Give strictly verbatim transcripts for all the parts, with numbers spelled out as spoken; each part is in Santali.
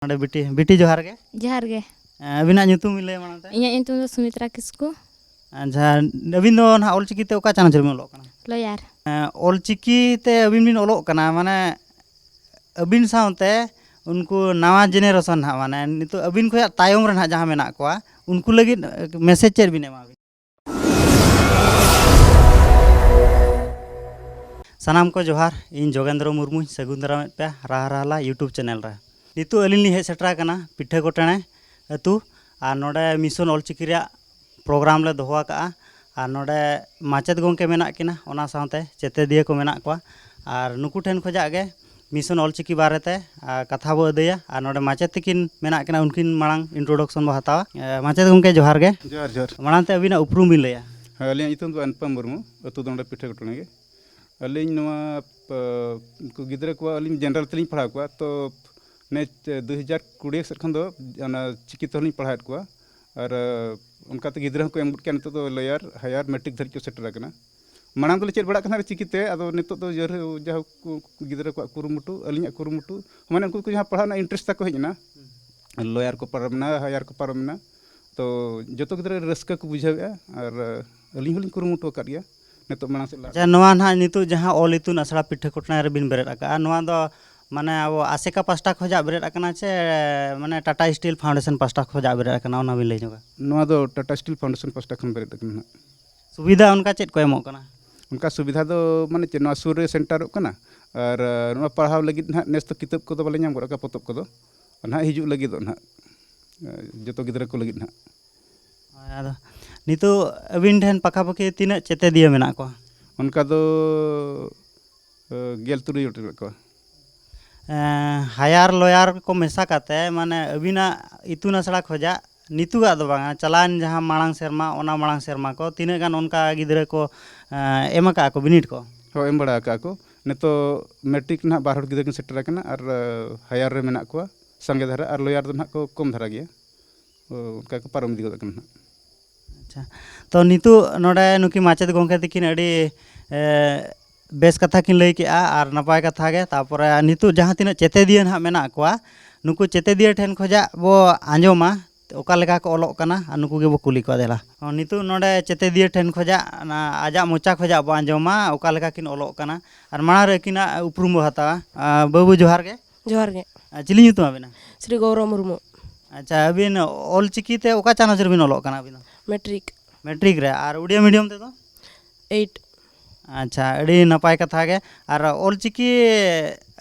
ᱱᱚᱰᱮ ᱵᱤᱴᱤ, ᱵᱤᱴᱤ ᱡᱚᱦᱟᱨ ᱜᱮ᱾ ᱡᱚᱦᱟᱨ ᱜᱮ᱾ ᱮᱸ, ᱟᱹᱵᱤᱱᱟᱜ ᱧᱩᱛᱩᱢ ᱵᱤᱱ ᱞᱟᱹᱭᱟ ᱢᱟᱲᱟᱝ ᱛᱮ? ᱤᱧᱟᱹᱜ ᱧᱩᱛᱩᱢ ᱫᱚ ᱥᱩᱢᱤᱛᱨᱟ ᱠᱤᱥᱠᱩ᱾ ᱟᱪᱪᱷᱟ, ᱟᱹᱵᱤᱱ ᱫᱚ ᱱᱟᱦᱟᱜ ᱚᱞᱪᱤᱠᱤ ᱛᱮ ᱚᱠᱟ ᱪᱟᱱᱟᱪ ᱨᱮᱵᱤᱱ ᱚᱞᱚᱜ ᱠᱟᱱᱟ? ᱞᱚᱭᱟᱨ᱾ ᱮᱸ, ᱚᱞᱪᱤᱠᱤ ᱛᱮ ᱟᱹᱵᱤᱱ ᱵᱤᱱ ᱚᱞᱚᱜ ᱠᱟᱱᱟ, ᱢᱟᱱᱮ ᱟᱹᱵᱤᱱ ᱥᱟᱶᱛᱮ ᱩᱱᱠᱩ ᱱᱟᱣᱟ generation ᱱᱟᱦᱟᱜ, ᱢᱟᱱᱮ ᱱᱤᱛᱚᱜ ᱟᱹᱵᱤᱱ ᱠᱷᱚᱱᱟᱜ ᱛᱟᱭᱚᱢ ᱨᱮ ᱱᱟᱦᱟᱜ ᱡᱟᱦᱟᱸ ᱢᱮᱱᱟᱜ ᱠᱚᱣᱟ, ᱩᱱᱠᱩ ᱞᱟᱹᱜᱤᱫ message ᱪᱮᱫ ᱵᱤᱱ ᱮᱢᱟ ᱵᱤᱱ? ᱥᱟᱱᱟᱢ ᱠᱚ ᱡᱚᱦᱟᱨ, ᱤᱧ ᱡᱳᱜᱮᱱᱫᱨᱚ ᱢᱩᱨᱢᱩᱧ ᱥᱟᱹᱜᱩᱱ ᱫᱟᱨᱟᱢᱮᱫ ᱯᱮᱭᱟ ᱨᱟᱦᱟ ᱨᱟᱦᱞᱟ YouTube channel ᱨᱮ᱾ ᱱᱤᱛᱚᱜ ᱟᱹᱞᱤᱧ ᱞᱤᱧ ᱦᱮᱡ ᱥᱮᱴᱮᱨ ᱟᱠᱟᱱᱟ ᱯᱤᱴᱷᱟᱹ ᱠᱚᱴᱮᱬᱮ ᱟᱹᱛᱩ, ᱟᱨ ᱱᱚᱰᱮ mission ᱚᱞᱪᱤᱠᱤ ᱨᱮᱭᱟᱜ program ᱞᱮ ᱫᱚᱦᱚ ᱟᱠᱟᱫᱼᱟ᱾ ᱟᱨ ᱱᱚᱰᱮ ᱢᱟᱪᱮᱫ ᱜᱚᱢᱠᱮ ᱢᱮᱱᱟᱜ ᱠᱤᱱᱟ, ᱚᱱᱟ ᱥᱟᱶᱛᱮ ᱪᱮᱛᱮᱫᱤᱭᱟᱹ ᱠᱚ ᱢᱮᱱᱟᱜ ᱠᱚᱣᱟ᱾ ᱟᱨ ᱱᱩᱠᱩ ᱴᱷᱮᱱ ᱠᱷᱚᱱᱟᱜ ᱜᱮ mission ᱚᱞᱪᱤᱠᱤ ᱵᱟᱨᱮᱛᱮ, ᱟᱨ, ᱠᱟᱛᱷᱟ ᱵᱚ ᱟᱹᱫᱟᱹᱭᱟ᱾ ᱟᱨ ᱱᱚᱰᱮ ᱢᱟᱪᱮᱫ ᱛᱟᱹᱠᱤᱱ ᱢᱮᱱᱟᱜ ᱠᱤᱱᱟ, ᱩᱱᱠᱤᱱ ᱢᱟᱲᱟᱝ introduction ᱵᱚ ᱦᱟᱛᱟᱣᱟ᱾ ᱮ, ᱢᱟᱪᱮᱫ ᱜᱚᱢᱠᱮ, ᱡᱚᱦᱟᱨ ᱜᱮ᱾ ᱡᱚᱦᱟᱨ, ᱡᱚᱦᱟᱨ᱾ ᱢᱟᱲᱟᱝ ᱛᱮ ᱟᱹᱵᱤᱱᱟᱜ ᱩᱯᱨᱩᱢ ᱵᱤᱱ ᱞᱟᱹᱭᱟ᱾ ᱦᱮᱸ, ᱟᱹᱞᱤᱧᱟᱜ ᱧᱩᱛᱩᱢ ᱫᱚ ᱚᱱᱩᱯᱟᱢ ᱢᱩᱨᱢᱩ, ᱟᱹᱛᱩ ᱫᱚ ᱱᱚᱰᱮ ᱯᱤᱴᱷᱟᱹ ᱠᱚᱴᱚᱱᱟ ᱜᱮ᱾ ᱟᱹᱞᱤᱧ ᱱᱚᱣᱟ, ᱯ-, ᱩᱱᱠᱩ ᱜᱤᱫᱽᱨᱟᱹ ᱠᱚᱣᱟᱜ ᱟᱹᱞᱤᱧ general ᱛᱮᱞᱤᱧ ᱯᱟᱲᱦᱟᱣ ᱠᱚᱣᱟ, ᱛᱚ ᱱᱮ ᱫᱩ ᱦᱟᱡᱟᱨ ᱠᱩᱲᱤ ᱥᱮᱫ ᱠᱷᱚᱱ ᱫᱚ ᱚᱱᱟ ᱪᱤᱠᱤ ᱛᱮᱦᱚᱸ ᱞᱤᱧ ᱯᱟᱲᱦᱟᱣᱮᱫ ᱠᱚᱣᱟ᱾ ᱟᱨ, ᱚᱱᱠᱟᱛᱮ ᱜᱤᱫᱽᱨᱟᱹ ᱦᱚᱸᱠᱚ ᱮᱢ ᱜᱚᱫ ᱠᱮᱜᱼᱟ, ᱱᱤᱛᱚᱜ ᱫᱚ lower, higher, matric ᱫᱷᱟᱹᱨᱤᱡ ᱠᱚ ᱥᱮᱴᱮᱨ ᱟᱠᱟᱱᱟ᱾ ᱢᱟᱲᱟᱝ ᱫᱚᱞᱮ ᱪᱮᱫ ᱵᱟᱲᱟᱜ ᱠᱟᱱ ᱛᱟᱦᱮᱸᱫ ᱪᱤᱠᱤᱛᱮ, ᱟᱫᱚ ᱱᱤᱛᱚᱜ ᱫᱚ ᱡᱟᱭᱦᱳᱠ, ᱡᱟᱭᱦᱳᱠ ᱩᱱᱠᱩ ᱜᱤᱫᱽᱨᱟᱹ ᱠᱚᱣᱟᱜ ᱠᱩᱨᱩᱢᱩᱴᱩ, ᱟᱹᱞᱤᱧᱟᱜ ᱠᱩᱨᱩᱢᱩᱴᱩ, ᱢᱟᱱᱮ ᱩᱱᱠᱩ ᱠᱚ ᱡᱟᱦᱟᱸ ᱯᱟᱲᱦᱟᱜ ᱨᱮᱱᱟᱜ interest ᱛᱟᱠᱚ ᱦᱮᱡ ᱮᱱᱟ, lower ᱠᱚ ᱯᱟᱨᱚᱢ ᱮᱱᱟ, higher ᱠᱚ ᱯᱟᱨᱚᱢ ᱮᱱᱟ, ᱛᱚ ᱡᱚᱛᱚ ᱜᱤᱫᱽᱨᱟᱹ ᱨᱟᱹᱥᱠᱟᱹ ᱠᱚ ᱵᱩᱡᱷᱟᱹᱣᱮᱫᱼᱟ᱾ ᱟᱨ ᱟᱹᱞᱤᱧ ᱦᱚᱸᱞᱤᱧ ᱠᱩᱨᱩᱢᱩᱴᱩ ᱟᱠᱟᱫ ᱜᱮᱭᱟ ᱱᱤᱛᱚᱜ ᱢᱟᱲᱟᱝ ᱥᱮᱫ ᱞᱟᱦᱟ᱾ ᱟᱪᱪᱷᱟ, ᱱᱚᱣᱟ ᱱᱟᱦᱟᱜ ᱱᱤᱛᱚᱜ ᱡᱟᱦᱟᱸ ᱚᱞ ᱤᱛᱩᱱ ᱟᱥᱲᱟ ᱯᱤᱴᱷᱟᱹ ᱠᱚᱴᱱᱟ ᱨᱮᱵᱤᱱ ᱵᱮᱨᱮᱫ ᱟᱠᱟᱫᱼᱟ, ᱱᱚᱣᱟ ᱫᱚ ᱢᱟᱱᱮ ᱟᱵᱚ ᱟᱥᱮᱠᱟ ᱯᱟᱥᱴᱟ ᱠᱷᱚᱱᱟᱜ ᱵᱮᱨᱮᱫ ᱟᱠᱟᱱᱟ ᱪᱮ ᱢᱟᱱᱮ Tata Steel Foundation ᱯᱟᱥᱴᱟ ᱠᱷᱚᱱᱟᱜ ᱵᱮᱨᱮᱫ ᱟᱠᱟᱱᱟ, ᱚᱱᱟ ᱵᱤᱱ ᱞᱟᱹᱭ ᱧᱚᱜᱟ? ᱱᱚᱣᱟ ᱫᱚ Tata Steel Foundation ᱯᱟᱥᱴᱟ ᱠᱷᱚᱱ ᱵᱮᱨᱮᱫ ᱟᱠᱟᱱᱟ ᱱᱟᱦᱟᱜ᱾ ᱥᱩᱵᱤᱫᱷᱟ ᱚᱱᱠᱟ ᱪᱮᱫ ᱠᱚ ᱮᱢᱚᱜ ᱠᱟᱱᱟ? ᱚᱱᱠᱟ ᱥᱩᱵᱤᱫᱷᱟ ᱫᱚ ᱢᱟᱱᱮ ᱪᱮᱫ, ᱱᱚᱣᱟ ᱥᱩᱨ ᱨᱮ ᱥᱮᱱᱴᱟᱨᱚᱜ ᱠᱟᱱᱟ᱾ ᱟᱨ, ᱟᱨ ᱱᱚᱣᱟ ᱯᱟᱲᱦᱟᱣ ᱞᱟᱹᱜᱤᱫ ᱱᱟᱦᱟᱜ ᱱᱮᱥ ᱫᱚ ᱠᱤᱛᱟᱹᱵ ᱠᱚᱫᱚ ᱵᱟᱞᱮ ᱧᱟᱢ ᱜᱚᱫ ᱟᱠᱟᱫ, ᱯᱚᱛᱚᱵ ᱠᱚᱫᱚ᱾ ᱟᱨ ᱱᱟᱦᱟᱜ ᱦᱤᱡᱩᱜ ᱞᱟᱹᱜᱤᱫᱚᱜ ᱱᱟᱦᱟᱜ, ᱡᱚᱛᱚ ᱜᱤᱫᱽᱨᱟᱹ ᱠᱚ ᱞᱟᱹᱜᱤᱫ ᱱᱟᱦᱟᱜ᱾ ᱦᱳᱭ, ᱟᱫᱚ ᱱᱤᱛᱚᱜ ᱟᱹᱵᱤᱱ ᱴᱷᱮᱱ ᱯᱟᱠᱷᱟ ᱯᱟᱹᱠᱷᱤ ᱛᱤᱱᱟᱹᱜ ᱪᱮᱛᱮᱫᱤᱭᱟᱹ ᱢᱮᱱᱟᱜ ᱠᱚᱣᱟ? ᱚᱱᱠᱟ ᱫᱚ, ᱮ, ᱜᱮᱞ ᱛᱩᱨᱩᱭ ᱜᱚᱴᱮᱡ ᱢᱮᱱᱟᱜ ᱠᱚᱣᱟ᱾ ᱮᱸ, higher lower ᱠᱚ ᱢᱮᱥᱟ ᱠᱟᱛᱮ, ᱢᱟᱱᱮ ᱟᱹᱵᱤᱱᱟᱜ ᱤᱛᱩᱱ ᱟᱥᱲᱟ ᱠᱷᱚᱱᱟᱜ ᱱᱤᱛᱚᱜᱟᱜ ᱫᱚ ᱵᱟᱝᱟ, ᱪᱟᱞᱟᱣᱮᱱ ᱡᱟᱦᱟᱸ ᱢᱟᱲᱟᱝ ᱥᱮᱨᱢᱟ, ᱚᱱᱟ ᱢᱟᱲᱟᱝ ᱥᱮᱨᱢᱟ ᱠᱚ ᱛᱤᱱᱟᱹᱜ ᱜᱟᱱ ᱚᱱᱠᱟ ᱜᱤᱫᱽᱨᱟᱹ ᱠᱚ, ᱮᱸ, ᱮᱢ ᱟᱠᱟᱫᱼᱟ ᱠᱚ ᱵᱤᱱᱤᱰ ᱠᱚ? ᱦᱳᱭ, ᱮᱢ ᱵᱟᱲᱟ ᱟᱠᱟᱫᱼᱟ ᱠᱚ᱾ ᱱᱤᱛᱚᱜ ᱢᱮᱴᱨᱤᱠ ᱱᱟᱦᱟᱜ ᱵᱟᱨ ᱦᱚᱲ ᱜᱤᱫᱽᱨᱟᱹ ᱠᱤᱱ ᱥᱮᱴᱮᱨ ᱟᱠᱟᱱᱟ, ᱟᱨ, ᱮ, higher ᱨᱮ ᱢᱮᱱᱟᱜ ᱠᱚᱣᱟ ᱥᱟᱸᱜᱮ ᱫᱷᱟᱨᱟ, ᱟᱨ lower ᱫᱚ ᱱᱟᱦᱟᱜ ᱠᱚ ᱠᱚᱢ ᱫᱷᱟᱨᱟ ᱜᱮᱭᱟ᱾ ᱚ, ᱚᱱᱠᱟ ᱠᱚ ᱯᱟᱨᱚᱢ ᱤᱫᱤ ᱜᱚᱫ ᱟᱠᱟᱱᱟ ᱱᱟᱦᱟᱜ᱾ ᱟᱪᱪᱷᱟ, ᱛᱚ ᱱᱤᱛᱚᱜ ᱱᱚᱰᱮ ᱱᱩᱠᱤᱱ ᱢᱟᱪᱮᱫ ᱜᱚᱢᱠᱮ ᱛᱟᱹᱠᱤᱱ ᱟᱹᱰᱤ, ᱮ, ᱵᱮᱥ ᱠᱟᱛᱷᱟ ᱠᱤᱱ ᱞᱟᱹᱭ ᱠᱮᱜᱼᱟ ᱟᱨ ᱱᱟᱯᱟᱭ ᱠᱟᱛᱷᱟ ᱜᱮ᱾ ᱛᱟᱨᱯᱚᱨᱮ ᱱᱤᱛᱚᱜ ᱡᱟᱦᱟᱸ ᱛᱤᱱᱟᱹᱜ ᱪᱮᱛᱮᱫᱤᱭᱟᱹ ᱱᱟᱦᱟᱜ ᱢᱮᱱᱟᱜ ᱠᱚᱣᱟ, ᱱᱩᱠᱩ ᱪᱮᱛᱮᱫᱤᱭᱟᱹ ᱴᱷᱮᱱ ᱠᱷᱚᱡᱟᱜ ᱵᱚ ᱟᱸᱡᱚᱢᱟ, ᱚᱠᱟ ᱞᱮᱠᱟ ᱠᱚ ᱚᱞᱚᱜ ᱠᱟᱱᱟ, ᱟᱨ ᱱᱩᱠᱩ ᱜᱮᱵᱚ ᱠᱩᱞᱤ ᱠᱚᱣᱟ᱾ ᱫᱮᱞᱟ, ᱦᱚᱸ, ᱱᱤᱛᱚᱜ ᱱᱚᱰᱮ ᱪᱮᱛᱮᱫᱤᱭᱟᱹ ᱴᱷᱮᱱ ᱠᱷᱚᱡᱟᱜ ᱚᱱᱟ ᱟᱡᱟᱜ ᱢᱚᱪᱟ ᱠᱷᱚᱡᱟᱜ ᱵᱚ ᱟᱸᱡᱚᱢᱟ, ᱚᱠᱟ ᱞᱮᱠᱟ ᱠᱤᱱ ᱚᱞᱚᱜ ᱠᱟᱱᱟ, ᱟᱨ ᱢᱟᱲᱟᱝ ᱨᱮ ᱟᱹᱠᱤᱱᱟᱜ ᱩᱯᱨᱩᱢ ᱵᱚ ᱦᱟᱛᱟᱣᱟ᱾ ᱟᱨ ᱵᱟᱹᱵᱩ, ᱡᱚᱦᱟᱨ ᱜᱮ᱾ ᱡᱚᱦᱟᱨ ᱜᱮ᱾ ᱟᱨ ᱪᱤᱞᱤ ᱧᱩᱛᱩᱢ ᱟᱵᱤᱱᱟ? ᱥᱨᱤ ᱜᱚᱣᱨᱚᱵ ᱢᱩᱨᱢᱩ᱾ ᱟᱪᱪᱷᱟ, ᱟᱹᱵᱤᱱ ᱚᱞ ᱪᱤᱠᱤ ᱛᱮ ᱚᱠᱟ ᱪᱟᱱᱟᱪ ᱨᱮᱵᱤᱱ ᱚᱞᱚᱜ ᱠᱟᱱᱟ ᱟᱹᱵᱤᱱ ᱫᱚ? ᱢᱮᱴᱨᱤᱠ᱾ ᱢᱮᱴᱨᱤᱠ ᱨᱮ᱾ ᱟᱨ ᱩᱰᱤᱭᱟ ᱢᱤᱰᱤᱭᱟᱢ ᱛᱮᱫᱚ? ᱮᱭᱤᱴ᱾ ᱟᱪᱪᱷᱟ, ᱟᱹᱰᱤ ᱱᱟᱯᱟᱭ ᱠᱟᱛᱷᱟ ᱜᱮ᱾ ᱟᱨ ᱚᱞ ᱪᱤᱠᱤ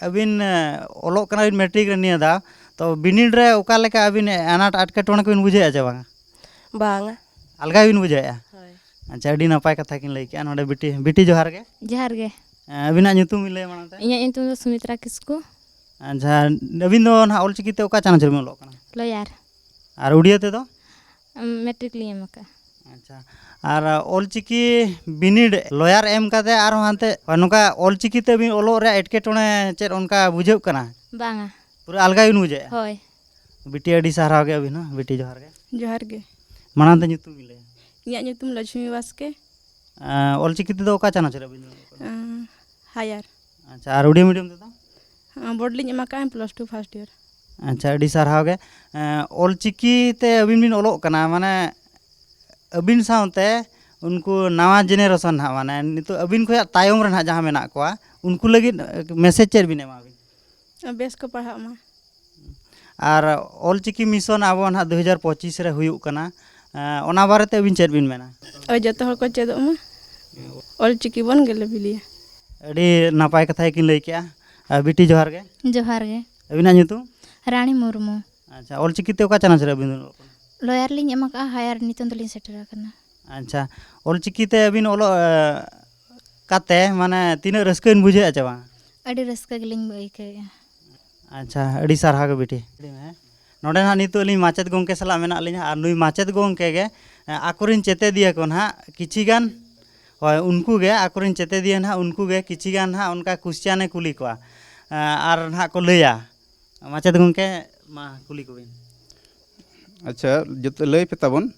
ᱟᱹᱵᱤᱱ, ᱮ, ᱚᱞᱚᱜ ᱠᱟᱱᱟ ᱵᱤᱱ ᱢᱮᱴᱨᱤᱠ ᱨᱮ ᱱᱤᱭᱟᱹ ᱫᱷᱟᱣ, ᱛᱚ ᱵᱤᱱᱤᱰ ᱨᱮ ᱚᱠᱟ ᱞᱮᱠᱟ ᱟᱹᱵᱤᱱ ᱟᱱᱟᱴ ᱮᱴᱠᱮᱴᱚᱬᱮ ᱠᱚᱵᱤᱱ ᱵᱩᱡᱷᱟᱹᱣᱮᱫᱼᱟ ᱪᱮ ᱵᱟᱝᱟ? ᱵᱟᱝᱟ᱾ ᱟᱞᱜᱟ ᱜᱮᱵᱤᱱ ᱵᱩᱡᱷᱟᱹᱣᱮᱫᱼᱟ? ᱦᱳᱭ᱾ ᱟᱪᱪᱷᱟ, ᱟᱹᱰᱤ ᱱᱟᱯᱟᱭ ᱠᱟᱛᱷᱟ ᱠᱤᱱ ᱞᱟᱹᱭ ᱠᱮᱜᱼᱟ᱾ ᱱᱚᱰᱮ ᱵᱤᱴᱤ, ᱵᱤᱴᱤ ᱡᱚᱦᱟᱨ ᱜᱮ᱾ ᱡᱚᱦᱟᱨ ᱜᱮ᱾ ᱮ, ᱟᱹᱵᱤᱱᱟᱜ ᱧᱩᱛᱩᱢ ᱵᱤᱱ ᱞᱟᱹᱭᱟ ᱢᱟᱲᱟᱝ ᱛᱮ? ᱤᱧᱟᱹᱜ ᱧᱩᱛᱩᱢ ᱫᱚ ᱥᱩᱢᱤᱛᱨᱟ ᱠᱤᱥᱠᱩ᱾ ᱟᱪᱪᱷᱟ, ᱟᱹᱵᱤᱱ ᱫᱚ ᱱᱟᱦᱟᱜ ᱚᱞ ᱪᱤᱠᱤ ᱛᱮ ᱚᱠᱟ ᱪᱟᱱᱟᱪ ᱨᱮᱵᱤᱱ ᱚᱞᱚᱜ ᱠᱟᱱᱟ? ᱞᱚᱭᱟᱨ᱾ ᱟᱨ ᱩᱰᱤᱭᱟ ᱛᱮᱫᱚ? ᱩᱢ, ᱢᱮᱴᱨᱤᱠ ᱞᱤᱧ ᱮᱢ ᱟᱠᱟᱫᱼᱟ᱾ ᱟᱪᱪᱷᱟ, ᱟᱨ ᱚᱞ ᱪᱤᱠᱤ ᱵᱤᱱᱤᱰ ᱞᱚᱭᱟᱨ ᱮᱢ ᱠᱟᱛᱮ ᱟᱨᱦᱚᱸ ᱦᱟᱱᱛᱮ ᱱᱚᱝᱠᱟ ᱚᱞ ᱪᱤᱠᱤ ᱛᱮ ᱵᱤᱱ ᱚᱞᱚᱜ ᱨᱮᱭᱟᱜ ᱮᱴᱠᱮᱴᱚᱬᱮ ᱪᱮᱫ ᱚᱱᱠᱟ ᱵᱩᱡᱷᱟᱹᱜ ᱠᱟᱱᱟ? ᱵᱟᱝᱟ᱾ ᱯᱩᱨᱟᱹ ᱟᱞᱜᱟ ᱜᱮᱵᱤᱱ ᱵᱩᱡᱷᱟᱹᱣᱮᱫᱼᱟ? ᱦᱳᱭ᱾ ᱵᱤᱴᱤ, ᱟᱹᱰᱤ ᱥᱟᱨᱦᱟᱣ ᱜᱮ ᱟᱹᱵᱤᱱ ᱦᱚᱸ᱾ ᱵᱤᱴᱤ, ᱡᱚᱦᱟᱨ ᱜᱮ᱾ ᱡᱚᱦᱟᱨ ᱜᱮ᱾ ᱢᱟᱲᱟᱝ ᱛᱮ ᱧᱩᱛᱩᱢ ᱵᱤᱱ ᱞᱟᱹᱭᱟ᱾ ᱤᱧᱟᱹᱜ ᱧᱩᱛᱩᱢ ᱞᱚᱪᱷᱢᱤ ᱵᱟᱥᱠᱮ᱾ ᱮᱸ, ᱚᱞ ᱪᱤᱠᱤ ᱛᱮᱫᱚ ᱚᱠᱟ ᱪᱟᱱᱟᱪ ᱨᱮ ᱟᱹᱵᱤᱱ ᱫᱚ? ᱮᱸ, ᱦᱟᱭᱟᱨ᱾ ᱟᱪᱪᱷᱟ, ᱟᱨ ᱩᱰᱤᱭᱟ ᱢᱤᱰᱤᱭᱟᱢ ᱛᱮᱫᱚ? ᱮᱸ, ᱵᱳᱨᱰ ᱞᱤᱧ ᱮᱢ ᱟᱠᱟᱫᱼᱟ, ᱯᱞᱟᱥ ᱴᱩ ᱯᱷᱟᱥᱴ ᱤᱭᱟᱨ᱾ ᱟᱪᱪᱷᱟ, ᱟᱹᱰᱤ ᱥᱟᱨᱦᱟᱣ ᱜᱮ᱾ ᱮᱸ, ᱚᱞ ᱪᱤᱠᱤ ᱛᱮ ᱟᱹᱵᱤᱱ ᱵᱤᱱ ᱚᱞᱚᱜ ᱠᱟᱱᱟ, ᱢᱟᱱᱮ ᱟᱹᱵᱤᱱ ᱥᱟᱶᱛᱮ ᱩᱱᱠᱩ ᱱᱟᱣᱟ ᱡᱮᱱᱟᱨᱮᱥᱚᱱ ᱱᱟᱦᱟᱜ, ᱢᱟᱱᱮ ᱱᱤᱛᱚᱜ ᱟᱹᱵᱤᱱ ᱠᱷᱚᱱᱟᱜ ᱛᱟᱭᱚᱢ ᱨᱮ ᱱᱟᱦᱟᱜ ᱡᱟᱦᱟᱸ ᱢᱮᱱᱟᱜ ᱠᱚᱣᱟ, ᱩᱱᱠᱩ ᱞᱟᱹᱜᱤᱫ ᱢᱮᱥᱮᱡᱽ ᱪᱮᱫ ᱵᱤᱱ ᱮᱢᱟ ᱵᱤᱱ? ᱵᱮᱥ ᱠᱚ ᱯᱟᱲᱦᱟᱜ ᱢᱟ᱾ ᱟᱨ ᱚᱞ ᱪᱤᱠᱤ ᱢᱤᱥᱚᱱ ᱟᱵᱚ ᱱᱟᱦᱟᱜ ᱫᱩ ᱦᱟᱡᱟᱨ ᱯᱚᱸᱪᱤᱥ ᱨᱮ ᱦᱩᱭᱩᱜ ᱠᱟᱱᱟ, ᱮᱸ, ᱚᱱᱟ ᱵᱟᱨᱮᱛᱮ ᱟᱹᱵᱤᱱ ᱪᱮᱫ ᱵᱤᱱ ᱢᱮᱱᱟ? ᱳᱭ, ᱡᱚᱛᱚ ᱦᱚᱲ ᱠᱚ ᱪᱮᱫᱚᱜ ᱢᱟ, ᱚᱞ ᱪᱤᱠᱤ ᱵᱚᱱ ᱜᱮᱞᱮ ᱵᱤᱞᱤᱭᱟ᱾ ᱟᱹᱰᱤ ᱱᱟᱯᱟᱭ ᱠᱟᱛᱷᱟ ᱜᱮᱠᱤᱱ ᱞᱟᱹᱭ ᱠᱮᱜᱼᱟ᱾ ᱟᱨ ᱵᱤᱴᱤ, ᱡᱚᱦᱟᱨ ᱜᱮ᱾ ᱡᱚᱦᱟᱨ ᱜᱮ᱾ ᱟᱹᱵᱤᱱᱟᱜ ᱧᱩᱛᱩᱢ? ᱨᱟᱱᱤ ᱢᱩᱨᱢᱩ᱾ ᱟᱪᱪᱷᱟ, ᱚᱞ ᱪᱤᱠᱤ ᱛᱮ ᱚᱠᱟ ᱪᱟᱱᱟᱪ ᱨᱮ ᱟᱹᱵᱤᱱ ᱫᱚ ᱚᱞᱚᱜ ᱠᱟᱱᱟ? ᱞᱚᱭᱟᱨ ᱞᱤᱧ ᱮᱢ ᱟᱠᱟᱫᱼᱟ, ᱦᱟᱭᱟᱨ ᱱᱤᱛᱚᱝ ᱫᱚᱞᱤᱧ ᱥᱮᱴᱮᱨ ᱟᱠᱟᱱᱟ᱾ ᱟᱪᱪᱷᱟ, ᱚᱞ ᱪᱤᱠᱤ ᱛᱮ ᱟᱹᱵᱤᱱ ᱚᱞᱚᱜ, ᱮ, ᱠᱟᱛᱮ ᱢᱟᱱᱮ ᱛᱤᱱᱟᱹᱜ ᱨᱟᱹᱥᱠᱟᱹ ᱵᱤᱱ ᱵᱩᱡᱷᱟᱹᱣᱮᱫᱼᱟ ᱪᱮ ᱵᱟᱝ? ᱟᱹᱰᱤ ᱨᱟᱹᱥᱠᱟᱹ ᱜᱮᱞᱤᱧ ᱟᱹᱭᱠᱟᱹᱣᱮᱫᱼᱟ᱾ ᱟᱪᱪᱷᱟ, ᱟᱹᱰᱤ ᱥᱟᱨᱦᱟᱣ ᱜᱮ ᱵᱤᱴᱤ᱾ ᱱᱚᱰᱮ ᱱᱟᱦᱟᱜ ᱱᱤᱛᱚᱜ ᱟᱹᱞᱤᱧ ᱢᱟᱪᱮᱫ ᱜᱚᱢᱠᱮ ᱥᱟᱞᱟᱜ ᱢᱮᱱᱟᱜ ᱞᱤᱧᱟ, ᱟᱨ ᱱᱩᱭ ᱢᱟᱪᱮᱫ ᱜᱚᱢᱠᱮ ᱜᱮ, ᱮ, ᱟᱠᱚᱨᱮᱱ ᱪᱮᱛᱮᱫᱤᱭᱟᱹ ᱠᱚ ᱱᱟᱦᱟᱜ ᱠᱤᱪᱷᱤ ᱜᱟᱱ, ᱦᱳᱭ, ᱩᱱᱠᱩ ᱜᱮ ᱟᱠᱚᱨᱮᱱ ᱪᱮᱛᱮᱫᱤᱭᱟᱹ ᱱᱟᱦᱟᱜ ᱩᱱᱠᱩ ᱜᱮ ᱠᱤᱪᱷᱤ ᱜᱟᱱ ᱱᱟᱦᱟᱜ ᱚᱱᱠᱟ ᱠᱩᱥᱪᱟᱱᱮ ᱠᱩᱞᱤ ᱠᱚᱣᱟ, ᱮ, ᱟᱨ ᱱᱟᱦᱟᱜ ᱠᱚ ᱞᱟᱹᱭᱟ᱾ ᱢᱟᱪᱮᱫ ᱜᱚᱢᱠᱮ, ᱢᱟ ᱠᱩᱞᱤ ᱠᱚᱵᱤᱱ᱾ ᱟᱪᱪᱷᱟ, ᱡᱚᱛᱚ ᱞᱟᱹᱭ ᱯᱮ ᱛᱟᱵᱚᱱ,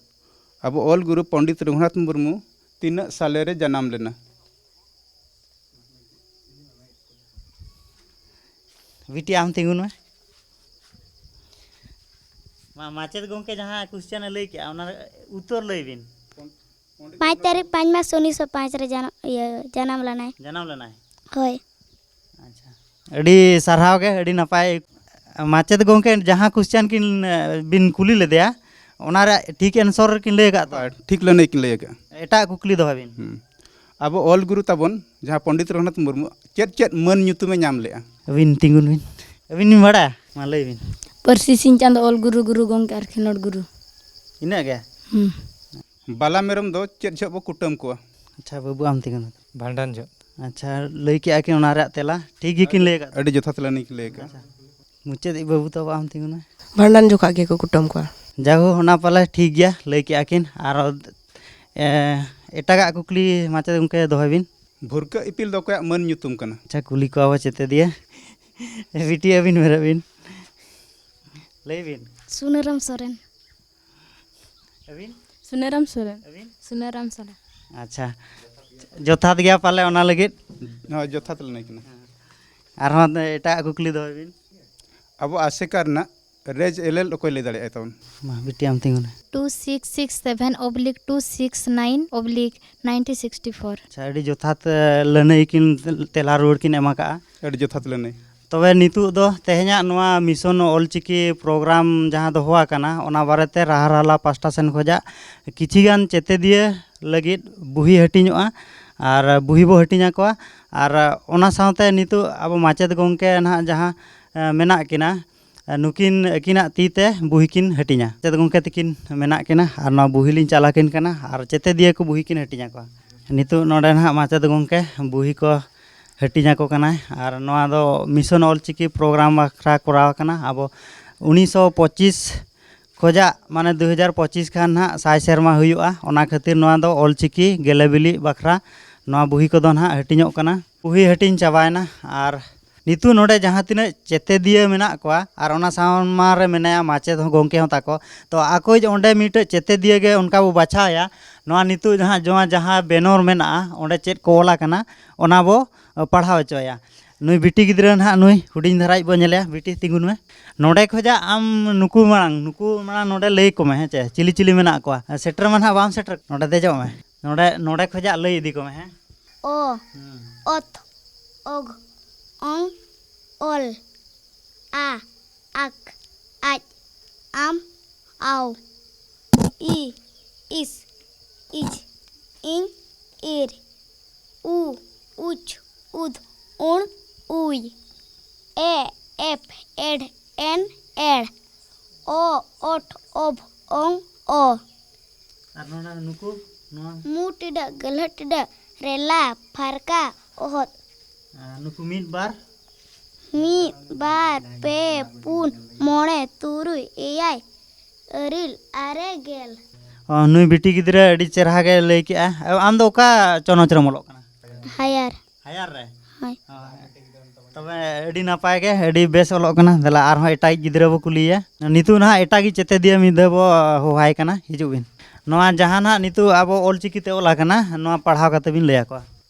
ᱟᱵᱚ ᱚᱞ ᱜᱩᱨᱩ ᱯᱚᱱᱰᱤᱛ ᱨᱚᱜᱷᱩᱱᱟᱛᱷ ᱢᱩᱨᱢᱩ ᱛᱤᱱᱟᱹᱜ ᱥᱟᱞᱮ ᱨᱮ ᱡᱟᱱᱟᱢ ᱞᱮᱱᱟ? ᱵᱤᱴᱤ, ᱟᱢ ᱛᱤᱸᱜᱩᱱ ᱢᱮ᱾ ᱢᱟ ᱢᱟᱪᱮᱫ ᱜᱚᱢᱠᱮ ᱡᱟᱦᱟᱸ ᱠᱚᱥᱪᱮᱱ ᱮ ᱞᱟᱹᱭ ᱠᱮᱜᱼᱟ, ᱚᱱᱟ ᱨᱮ ᱩᱛᱛᱚᱨ ᱞᱟᱹᱭ ᱵᱤᱱ᱾ ᱯᱟᱸᱪ ᱛᱟᱹᱨᱤᱠᱷ ᱯᱟᱸᱪ ᱢᱟᱥ ᱩᱱᱤᱥᱥᱚ ᱯᱟᱸᱪ ᱨᱮ ᱡᱟᱱᱟᱢ ᱤᱭᱟᱹ ᱡᱟᱱᱟᱢ ᱞᱮᱱᱟᱭ᱾ ᱡᱟᱱᱟᱢ ᱞᱮᱱᱟᱭ᱾ ᱦᱳᱭ᱾ ᱟᱪᱪᱷᱟ, ᱟᱹᱰᱤ ᱥᱟᱨᱦᱟᱣ ᱜᱮ, ᱟᱹᱰᱤ ᱱᱟᱯᱟᱭ᱾ ᱢᱟᱪᱮᱫ ᱜᱚᱢᱠᱮ ᱡᱟᱦᱟᱸ ᱠᱚᱥᱪᱮᱱ ᱠᱤᱱ ᱮ, ᱵᱤᱱ ᱠᱩᱞᱤ ᱞᱮᱫᱮᱭᱟ, ᱚᱱᱟ ᱨᱮᱭᱟᱜ ᱴᱷᱤᱠ ᱮᱱᱥᱚᱨ ᱠᱤᱱ ᱞᱟᱹᱭ ᱟᱠᱟᱫ ᱛᱚ? ᱴᱷᱤᱠ ᱞᱟᱹᱱᱟᱹᱭ ᱠᱤᱱ ᱞᱟᱹᱭ ᱟᱠᱟᱫᱼᱟ᱾ ᱮᱴᱟᱜ ᱠᱩᱠᱞᱤ ᱫᱚᱦᱚᱭ ᱵᱤᱱ᱾ ᱦᱩᱸ᱾ ᱟᱵᱚ ᱚᱞ ᱜᱩᱨᱩ ᱛᱟᱵᱚᱱ ᱡᱟᱦᱟᱸ ᱯᱚᱱᱰᱤᱛ ᱨᱚᱜᱷᱩᱱᱟᱛᱷ ᱢᱩᱨᱢᱩ ᱪᱮᱫ ᱪᱮᱫ ᱢᱟᱹᱱ ᱧᱩᱛᱩᱢᱮ ᱧᱟᱢ ᱞᱮᱜᱼᱟ? ᱟᱹᱵᱤᱱ ᱛᱤᱸᱜᱩᱱ ᱵᱤᱱ, ᱟᱹᱵᱤᱱ ᱵᱤᱱ ᱵᱟᱲᱟᱭᱟ? ᱢᱟ ᱞᱟᱹᱭ ᱵᱤᱱ᱾ ᱯᱟᱹᱨᱥᱤ ᱥᱤᱧ ᱪᱟᱸᱫᱚ ᱚᱞ ᱜᱩᱨᱩ, ᱜᱩᱨᱩ ᱜᱚᱢᱠᱮ ᱟᱨ ᱠᱷᱮᱞᱳᱰ ᱜᱩᱨᱩ᱾ ᱤᱱᱟᱹᱜ ᱜᱮ? ᱦᱩᱸ᱾ ᱵᱟᱞᱟ ᱢᱮᱨᱚᱢ ᱫᱚ ᱪᱮᱫ ᱡᱚᱦᱚᱜ ᱵᱚ ᱠᱩᱴᱟᱹᱢ ᱠᱚᱣᱟ? ᱟᱪᱪᱷᱟ ᱵᱟᱹᱵᱩ, ᱟᱢ ᱛᱤᱸᱜᱩᱱ ᱢᱮ᱾ ᱵᱷᱟᱸᱰᱟᱱ ᱡᱚᱦᱚᱜ᱾ ᱟᱪᱪᱷᱟ, ᱞᱟᱹᱭ ᱠᱮᱜᱼᱟ ᱠᱤᱱ ᱚᱱᱟ ᱨᱮᱭᱟᱜ ᱛᱮᱞᱟ, ᱴᱷᱤᱠ ᱜᱮᱠᱤᱱ ᱞᱟᱹᱭ ᱟᱠᱟᱫ᱾ ᱟᱹᱰᱤ ᱡᱚᱛᱷᱟᱛ ᱞᱟᱹᱱᱟᱹᱭ ᱠᱤᱱ ᱞᱟᱹᱭ ᱟᱠᱟᱫᱼᱟ᱾ ᱟᱪᱪᱷᱟ, ᱢᱩᱪᱟᱹᱫ ᱤᱡ ᱵᱟᱹᱵᱩ ᱛᱟᱵᱚ, ᱟᱢ ᱛᱤᱸᱜᱩᱱ ᱢᱮ᱾ ᱵᱷᱟᱸᱰᱟᱱ ᱡᱚᱠᱷᱟᱜ ᱜᱮᱠᱚ ᱠᱩᱴᱟᱹᱢ ᱠᱚᱣᱟ᱾ ᱡᱟᱭᱦᱳᱠ, ᱚᱱᱟ ᱯᱟᱞᱮ ᱴᱷᱤᱠ ᱜᱮᱭᱟ, ᱞᱟᱹᱭ ᱠᱮᱜᱼᱟ ᱠᱤᱱ᱾ ᱟᱨ ᱮ, ᱮᱴᱟᱜᱟᱜ ᱠᱩᱠᱞᱤ ᱢᱟᱪᱮᱫ ᱜᱚᱢᱠᱮ ᱫᱚᱦᱚᱭ ᱵᱤᱱ᱾ ᱵᱷᱩᱨᱠᱟᱹᱜ ᱤᱯᱤᱞ ᱫᱚ ᱚᱠᱚᱭᱟᱜ ᱢᱟᱹᱱ ᱧᱩᱛᱩᱢ ᱠᱟᱱᱟ? ᱟᱪᱪᱷᱟ, ᱠᱩᱞᱤ ᱠᱚᱣᱟ ᱵᱚ ᱪᱮᱛᱮᱫᱤᱭᱟᱹ᱾ ᱵᱤᱴᱤ, ᱟᱹᱵᱤᱱ ᱵᱮᱨᱮᱫ ᱵᱤᱱ, ᱞᱟᱹᱭ ᱵᱤᱱ᱾ ᱥᱩᱱᱟᱹᱨᱟᱢ ᱥᱚᱨᱮᱱ᱾ ᱟᱹᱵᱤᱱ? ᱥᱩᱱᱟᱹᱨᱟᱢ ᱥᱚᱨᱮᱱ᱾ ᱟᱹᱵᱤᱱ? ᱥᱩᱱᱟᱹᱨᱟᱢ ᱥᱚᱨᱮᱱ᱾ ᱟᱪᱪᱷᱟ, ᱡᱚᱛᱷᱟᱛ ᱜᱮᱭᱟ ᱯᱟᱞᱮ ᱚᱱᱟ ᱞᱟᱹᱜᱤᱫ᱾ ᱦᱳᱭ, ᱡᱚᱛᱷᱟᱛ ᱞᱟᱹᱱᱟᱹᱭ ᱠᱟᱱᱟ᱾ ᱟᱨᱦᱚᱸ ᱮᱴᱟᱜ ᱠᱩᱠᱞᱤ ᱫᱚᱦᱚᱭ ᱵᱤᱱ᱾ ᱟᱵᱚ ᱟᱥᱮᱠᱟ ᱨᱮᱱᱟᱜ ᱨᱮᱡᱽ ᱮᱞᱮᱞ ᱚᱠᱚᱭ ᱞᱟᱹᱭ ᱫᱟᱲᱮᱭᱟᱜᱼᱟ ᱛᱟᱵᱚᱱ? ᱢᱟ ᱵᱤᱴᱤ, ᱟᱢ ᱛᱤᱸᱜᱩᱱᱟ᱾ Two six six seven oblique two six nine oblique nineteen sixty four. ᱟᱪᱪᱷᱟ, ᱟᱹᱰᱤ ᱡᱚᱛᱷᱟᱛ ᱮ, ᱞᱟᱹᱱᱟᱹᱭ ᱠᱤᱱ ᱛᱮᱞᱟ ᱨᱩᱣᱟᱹᱲ ᱠᱤᱱ ᱮᱢ ᱟᱠᱟᱜᱼᱟ᱾ ᱟᱹᱰᱤ ᱡᱚᱛᱷᱟᱛ ᱞᱟᱹᱱᱟᱹᱭ᱾ ᱛᱚᱵᱮ ᱱᱤᱛᱚᱜ ᱫᱚ ᱛᱮᱦᱮᱧᱟᱜ ᱱᱚᱣᱟ ᱢᱤᱥᱚᱱ ᱚᱞᱪᱤᱠᱤ ᱯᱨᱳᱜᱨᱟᱢ ᱡᱟᱦᱟᱸ ᱫᱚᱦᱚ ᱟᱠᱟᱱᱟ, ᱚᱱᱟ ᱵᱟᱨᱮᱛᱮ ᱨᱟᱦᱟ ᱨᱟᱦᱞᱟ ᱯᱟᱥᱴᱟ ᱥᱮᱱ ᱠᱷᱚᱱᱟᱜ ᱠᱤᱪᱷᱤ ᱜᱟᱱ ᱪᱮᱛᱮᱫᱤᱭᱟᱹ ᱞᱟᱹᱜᱤᱫ ᱵᱩᱦᱤ ᱦᱟᱹᱴᱤᱧᱚᱜᱼᱟ ᱟᱨ ᱵᱩᱦᱤ ᱵᱚ ᱦᱟᱹᱴᱤᱧ ᱟᱠᱚᱣᱟ᱾ ᱟᱨ ᱚᱱᱟ ᱥᱟᱶᱛᱮ ᱱᱤᱛᱚᱜ ᱟᱵᱚ ᱢᱟᱪᱮᱫ ᱜᱚᱢᱠᱮ ᱱᱟᱦᱟᱜ ᱡᱟᱦᱟᱸ ᱮ, ᱢᱮᱱᱟᱜ ᱠᱤᱱᱟ, ᱱᱩᱠᱤᱱ ᱟᱹᱠᱤᱱᱟᱜ ᱛᱤ ᱛᱮ ᱵᱩᱦᱤ ᱠᱤᱱ ᱦᱟᱹᱴᱤᱧᱟ᱾ ᱪᱮᱫ ᱜᱚᱢᱠᱮ ᱛᱟᱹᱠᱤᱱ ᱢᱮᱱᱟᱜ ᱠᱤᱱᱟ ᱟᱨ ᱱᱚᱣᱟ ᱵᱩᱦᱤ ᱞᱤᱧ ᱪᱟᱞ ᱟᱹᱠᱤᱱ ᱠᱟᱱᱟ ᱟᱨ ᱪᱮᱛᱮᱫᱤᱭᱟᱹ ᱠᱚ ᱵᱩᱦᱤ ᱠᱤᱱ ᱦᱟᱹᱴᱤᱧ ᱟᱠᱚᱣᱟ᱾ ᱱᱤᱛᱚᱜ ᱱᱚᱰᱮ ᱱᱟᱦᱟᱜ ᱢᱟᱪᱮᱫ ᱜᱚᱢᱠᱮ ᱵᱩᱦᱤ ᱠᱚ ᱦᱟᱹᱴᱤᱧ ᱟᱠᱚ ᱠᱟᱱᱟᱭ ᱟᱨ ᱱᱚᱣᱟ ᱫᱚ ᱢᱤᱥᱚᱱ ᱚᱞᱪᱤᱠᱤ ᱯᱨᱳᱜᱨᱟᱢ ᱵᱟᱠᱷᱨᱟ ᱠᱚᱨᱟᱣ ᱟᱠᱟᱱᱟ᱾ ᱟᱵᱚ ᱩᱱᱤᱥᱥᱚ ᱯᱚᱸᱪᱤᱥ ᱠᱷᱚᱡᱟᱜ ᱢᱟᱱᱮ ᱫᱩ ᱦᱟᱡᱟᱨ ᱯᱚᱸᱪᱤᱥ ᱠᱷᱟᱱ ᱱᱟᱦᱟᱜ ᱥᱟᱭ ᱥᱮᱨᱢᱟ ᱦᱩᱭᱩᱜᱼᱟ᱾ ᱚᱱᱟ ᱠᱷᱟᱹᱛᱤᱨ ᱱᱚᱣᱟ ᱫᱚ ᱚᱞᱪᱤᱠᱤ ᱜᱮᱞᱮ ᱵᱤᱞᱤ ᱵᱟᱠᱷᱨᱟ ᱱᱚᱣᱟ ᱵᱩᱦᱤ ᱠᱚᱫᱚ ᱱᱟᱦᱟᱜ ᱦᱟᱹᱴᱤᱧᱚᱜ ᱠᱟᱱᱟ᱾ ᱵᱩᱦᱤ ᱦᱟᱹᱴᱤᱧ ᱪᱟᱵᱟᱭᱮᱱᱟ ᱟᱨ ᱱᱤᱛᱚᱜ ᱱᱚᱰᱮ ᱡᱟᱦᱟᱸ ᱛᱤᱱᱟᱹᱜ ᱪᱮᱛᱮᱫᱤᱭᱟᱹ ᱢᱮᱱᱟᱜ ᱠᱚᱣᱟ ᱟᱨ ᱚᱱᱟ ᱥᱟᱢᱟᱝ ᱨᱮ ᱢᱮᱱᱟᱭᱟ ᱢᱟᱪᱮᱫ ᱦᱚᱸ, ᱜᱚᱢᱠᱮ ᱦᱚᱸ ᱛᱟᱠᱚ, ᱛᱚ ᱟᱠᱚᱭᱤᱡ ᱚᱸᱰᱮ ᱢᱤᱫᱴᱮᱡ ᱪᱮᱛᱮᱫᱤᱭᱟᱹ ᱜᱮ ᱚᱱᱠᱟ ᱵᱚ ᱵᱟᱪᱷᱟᱣᱮᱭᱟ᱾ ᱱᱚᱣᱟ ᱱᱤᱛᱚᱜ ᱡᱟᱦᱟᱸ ᱡᱟᱦᱟᱸ ᱡᱟᱦᱟᱸ ᱵᱮᱱᱚᱨ ᱢᱮᱱᱟᱜᱼᱟ, ᱚᱸᱰᱮ ᱪᱮᱫ ᱠᱚ ᱚᱞ ᱟᱠᱟᱱᱟ, ᱚᱱᱟ ᱵᱚ ᱯᱟᱲᱦᱟᱣ ᱦᱚᱪᱚᱭᱟ᱾ ᱱᱩᱭ ᱵᱤᱴᱤ ᱜᱤᱫᱽᱨᱟᱹ ᱱᱟᱦᱟᱜ, ᱱᱩᱭ ᱦᱩᱰᱤᱧ ᱫᱷᱟᱨᱟᱭᱤᱡ ᱵᱚ ᱧᱮᱞᱮᱭᱟ᱾ ᱵᱤᱴᱤ, ᱛᱤᱸᱜᱩᱱ ᱢᱮ᱾ ᱱᱚᱰᱮ ᱠᱷᱚᱡᱟᱜ ᱟᱢ ᱱᱩᱠᱩ ᱢᱟᱲᱟᱝ, ᱱᱩᱠᱩ ᱢᱟᱲᱟᱝ ᱱᱚᱰᱮ ᱞᱟᱹᱭ ᱠᱚᱢᱮ, ᱦᱮᱸ ᱪᱮ? ᱪᱤᱞᱤ ᱪᱤᱞᱤ ᱢᱮᱱᱟᱜ ᱠᱚᱣᱟ? ᱥᱮᱴᱮᱨ ᱢᱟ ᱱᱟᱦᱟᱜ ᱵᱟᱢ ᱥᱮᱴᱮᱨ, ᱱᱚᱰᱮ ᱫᱮᱡᱚᱜ ᱢᱮ᱾ ᱱᱚᱰᱮ, ᱱᱚᱰᱮ ᱠᱷᱚᱡᱟᱜ ᱞᱟᱹᱭ ᱤᱫᱤ ᱠᱚᱢᱮ, ᱦᱮᱸ? ᱚ, ᱦᱩᱸ᱾ ᱚᱛ, ᱚᱜᱽ, ᱚᱝ, ᱚᱞ, ᱟ, ᱟᱠ, ᱟᱡ, ᱟᱢ, ᱟᱣ, ᱤ, ᱤᱥ, ᱤᱡ, ᱤᱧ, ᱤᱨ, ᱩ, ᱩᱪ, ᱩᱫ, ᱩᱬ, ᱩᱭ, ᱮ, ᱮᱯ, ᱮᱰ, ᱮᱱ, ᱮᱲ, ᱚ, ᱚᱴ, ᱚᱵ, ᱚᱝ, ᱚ᱾ ᱟᱨ ᱱᱚᱰᱮ ᱱᱩᱠᱩ, ᱱᱚᱣᱟ? ᱢᱩ ᱴᱤᱰᱟᱹᱜ, ᱜᱟᱹᱞᱦᱟᱹ ᱴᱤᱰᱟᱹᱜ, ᱨᱮᱞᱟ, ᱯᱷᱟᱨᱠᱟ, ᱚᱦᱚᱫ᱾ ᱟᱨ ᱱᱩᱠᱩ ᱢᱤᱫ, ᱵᱟᱨ? ᱢᱤᱫ, ᱵᱟᱨ, ᱯᱮ, ᱯᱩᱱ, ᱢᱚᱬᱮ, ᱛᱩᱨᱩᱭ, ᱮᱭᱟᱭ, ᱤᱨᱟᱹᱞ, ᱟᱨᱮ, ᱜᱮᱞ᱾ ᱚ, ᱱᱩᱭ ᱵᱤᱴᱤ ᱜᱤᱫᱽᱨᱟᱹ ᱟᱹᱰᱤ ᱪᱮᱨᱦᱟ ᱜᱮ ᱞᱟᱹᱭ ᱠᱮᱜᱼᱟ᱾ ᱟᱢ ᱫᱚ ᱚᱠᱟ ᱪᱟᱱᱟᱪ ᱨᱮᱢ ᱚᱞᱚᱜ ᱠᱟᱱᱟ? ᱦᱟᱭᱟᱨ᱾ ᱦᱟᱭᱟᱨ ᱨᱮ? ᱦᱳᱭ᱾ ᱦᱳᱭ᱾ ᱛᱚᱵᱮ ᱟᱹᱰᱤ ᱱᱟᱯᱟᱭ ᱜᱮ, ᱟᱹᱰᱤ ᱵᱮᱥ ᱚᱞᱚᱜ ᱠᱟᱱᱟ᱾ ᱫᱮᱞᱟ ᱟᱨᱦᱚᱸ ᱮᱴᱟᱜᱤᱡ ᱜᱤᱫᱽᱨᱟᱹ ᱵᱚ ᱠᱩᱞᱤᱭᱮᱭᱟ᱾ ᱱᱤᱛᱚᱜ ᱱᱟᱦᱟᱜ ᱮᱴᱟᱜᱤᱡ ᱪᱮᱛᱮᱫᱤᱭᱟᱹ ᱢᱤᱫ ᱫᱷᱟᱣ ᱵᱚ ᱦᱚᱦᱚᱣᱟᱭ ᱠᱟᱱᱟ, ᱦᱤᱡᱩᱜ ᱵᱤᱱ᱾ ᱱᱚᱣᱟ ᱡᱟᱦᱟᱸ ᱱᱟᱦᱟᱜ ᱱᱤᱛᱚᱜ ᱟᱵᱚ ᱚᱞᱪᱤᱠᱤ ᱛᱮ ᱚᱞ ᱟᱠᱟᱱᱟ, ᱱᱚᱣᱟ ᱯᱟᱲᱦᱟᱣ ᱠᱟᱛᱮ ᱵᱤᱱ ᱞᱟᱹᱭ ᱟᱠᱚᱣᱟ᱾